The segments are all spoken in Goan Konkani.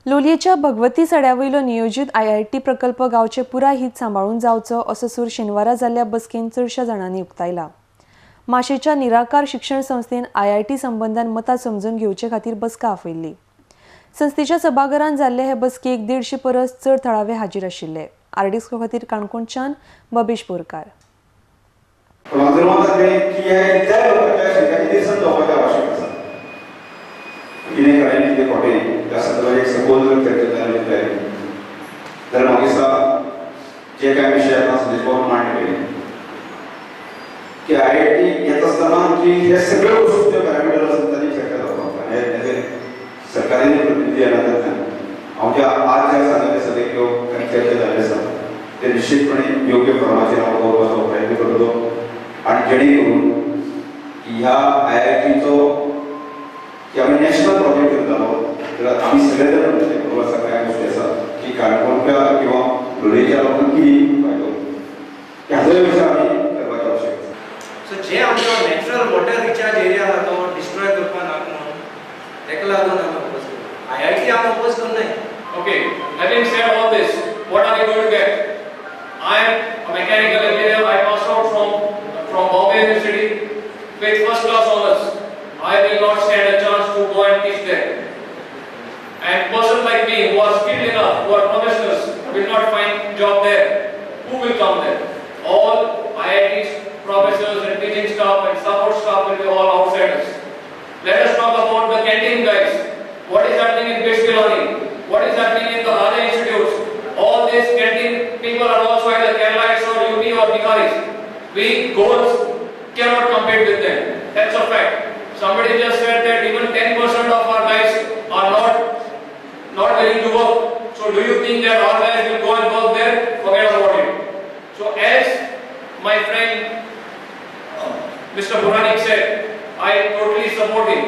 लोलयेच्या भगवती सड्यावयलो नियोजीत आयआयटी प्रकल्प गांवचे पुराय हित सांबाळून जावचो असो सूर शेनवारा जाल्ल्या बसकेन चडश्या जाणांनी उक्तायला. माशेच्या निराकार शिक्षण संस्थेन आयआयटी संबंदान मतां समजून घेवचे खातीर बसका आपयल्ली. संस्थेच्या सभाघरांत जाल्ले हे बसकेक 150 परस चड थळावे हाजीर आशिल्ले. आरडीएक्स खातीर काणकोणच्यान बबेश बोरकार. त्या संदर्भात एक सखोल जर चर्चा जाली तर म्हाका दिसता जे कांय विशय आतां संदेश बाबून मांडले की आयआयटी येत आसतना की हे सगळे वस्तू जे पॅरामिटर आसात ताची चर्चा जावपाक जाय. सरकारी प्रतिनिधी येना तेन्ना हांव ज्या आज ज्या सांगले सगळे किंवा चर्चा जाल्ली आसा ते निश्चितपणे योग्य फॉर्माचेर हांव दवरपाचो प्रयत्न करतलो आनी जेणे करून की ह्या आयआयटीचो की आमी नॅशनल प्रोजेक्ट करतालो तर आमी सगळे जाण खबर आसा कांय गोश्टी आसा की काणकोणच्या किंवा लोलयेच्या लोकांक कितें फायदो हाचोय विचार आमी करपाची आवश्यक आसा. सो जे आमचो नॅचरल वॉटर रिचार्ज एरिया आसा तो डिस्ट्रॉय करपाक नाका म्हणून ताका लागून आमी ओपोज करता. आयआयटी आमी ओपोज करनाय. Okay, having said all this, what are we going to get? I am a mechanical engineer. I passed out from Bombay University with first class honors. I will not stand a chance to go and teach there. And person like me who are skilled enough, who are professionals, will not find job there. Who will come there? All IITs, professors and teaching staff and support staff will be all outsiders. Let us talk about the canteen guys. What is happening in Bishkilani? What is happening in the other institutes? All these canteen people are also either Keralites or UP or Biharis. We Goans cannot compete with them. That's a fact. Somebody just said that even 10% of our guys are not willing to work. So do you think that our guys will go and work there? Forget about it. So as my friend Mr. Puranik said, I totally support him.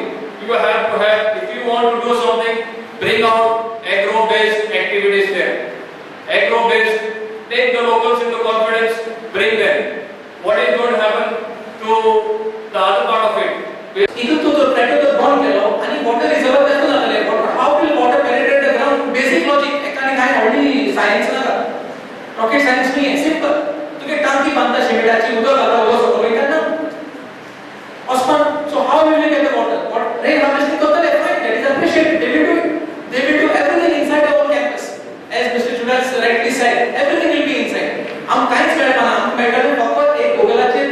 You have to have, if you want to do something, bring out agro-based activities there. Agro-based, take the locals into confidence, bring them. What is going to happen to the other part of it? इथून तो प्लॅटो तो बॉन्ड केलो आनी वॉटर रिझर्व कसो जातले? How will water penetrate the ground? Basic logic एका काय व्हडली सायन्स नाका, रॉकेट सायन्स न्ही, सिंपल. तुगे टांकी बांदता शिमिटाची, उदक घालता, उदक सकयल वयता ना वचपान. So how will you get the water? What rain harvesting करतले, fine, that is appreciated. They will do it. They will do everything inside our campus. As Mr. Chudas rightly said, everything will be inside. आम कांयच मेळपाना, आमकां मेळटलें फकत एक गुगलाचेर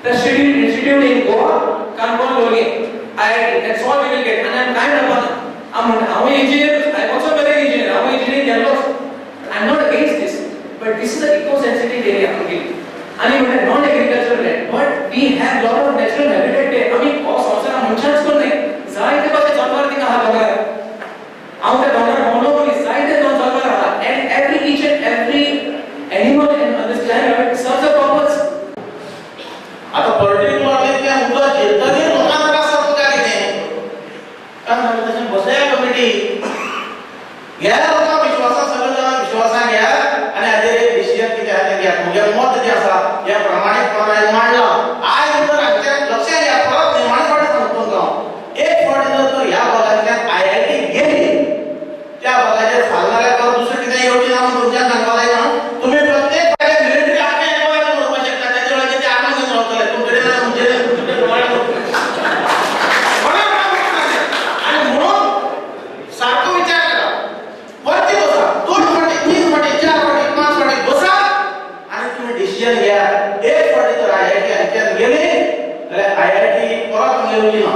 the scheduled institute in Goa, Canacona, Loliem, IIT. That's all we will get. आनी आम कांय मेळपाना. आम म्हणटा हांव engineer, I am also marine engineer, हांव इंजिनियरींग गेल्लो. I am not against this, but this is a eco sensitive area आमगेली. आनी म्हणटा non agricultural land, but we have lot of natural habitat there. आमी हो संवसारान मनशांच करनाय, जायते भाशे जनावर थिंगा आहा दोंगरार. हांव त्या दोंगरार भोंवलो मनीस, जायते जनावर आहा. And every each and every animal on this planet serves a purpose. आता पर्टिक्युलरली तें उदक झेलतकीर लोकांक त्रास जाता काय कितें? काय सांगता तशें बसया कमिटी घ्या लोकांक विश्वासा, सगळे जाणां विश्वासा घ्या आनी हाजेर एक डिसिजन कितें आसा तें घेयात. म्हगेलें मत जें आसा हें प्रमाणीकपणान मांडलां. आयज जर हांच्या लक्षांत घ्या, परत निमाणे फावटी सांगता तुमकां हांव, एक फावटी जर तर ह्या भागांतल्यान आयआयटी गेली त्या भागाचेर फाल्यां नाल्यार परत दुसरें कितें येवचें ना म्हूण तुमच्यान सांगपाक जायना. तुमी प्रत्येक फावटी मिलिटरी आर्मी एनक्वायरी दवरपाक शकता, तेच्या वेळाचेर ते आर्मी घेवन रावतले तुमचे कडेन, तुमचे आनी म्हणून सारको विचार करा, परती बसा, 2 फावटी, 3 फावटी, 4 फावटी, 5 फावटी बसा आनी तुमी डिसिजन घ्या. एक फावटी जर आयआयटी हांच्यान गेली जाल्यार आयआयटी परत येवची ना.